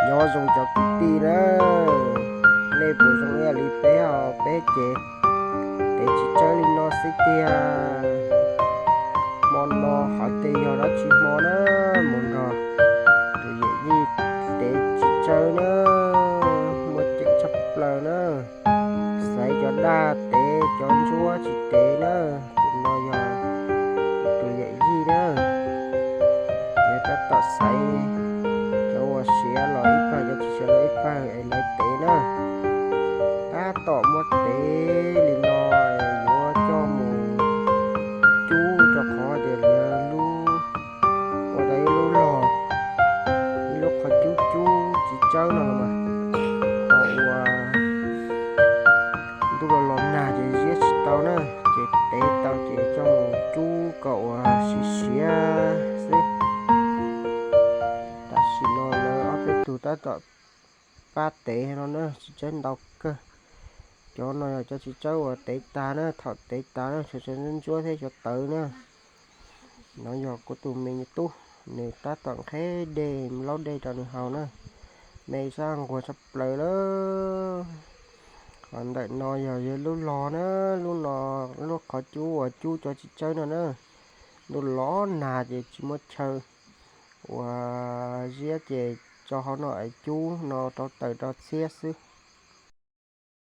Nyob zoo cov kwv tij na, nej puas zoo ib yam li peb os? Peb ces tev tsis tsawg li no xwb tiag. Hmo no hov ces yog dab tsi hmo na, mus nrog tus yawm yij tev tsis tsawg na, muaj ceem tshaj plaws na. Xaiv cov daj tev, cov ntsuab tsis tev na. Tus no yog tus yawm yij na, yog tab tom xaiv cov uas siav los ib pawg, cov tsis siav los ib pawg es lawv tev na. Tab tom muab tev li no, yuav coj mus cub rau qhov tias lawv lub, ua tau ib lub log, ib lub qhov cub cub tsis tsawg no los mas, qhov uas ntuj los los nag ces ziab tsis tau na, ces tev tau ces coj mus cub kom uas siav siav xwb. Tam sim no lawv ob peb tug tab tom pab tev no na, tsis tsawg ntau kawg. Cov no yog cov tsis tsawg uas tev tag na, thaum tev tag na, tshuav cov ntsuab thiab cov tawv na. No yog kuv tus me tub, nws tab tom nqheb dej, laub dej rau nws haus na. Me sab nquag tshaj plaws lawm. Qhov ntawm no yog yog lub log na, lub no, lub qhov cub uas cub cov tsis tsawg no na. Ntuj los nag ces tsis muaj chaw uas ziab ces tso hauv no es cub no rau taws rau txiab xwb.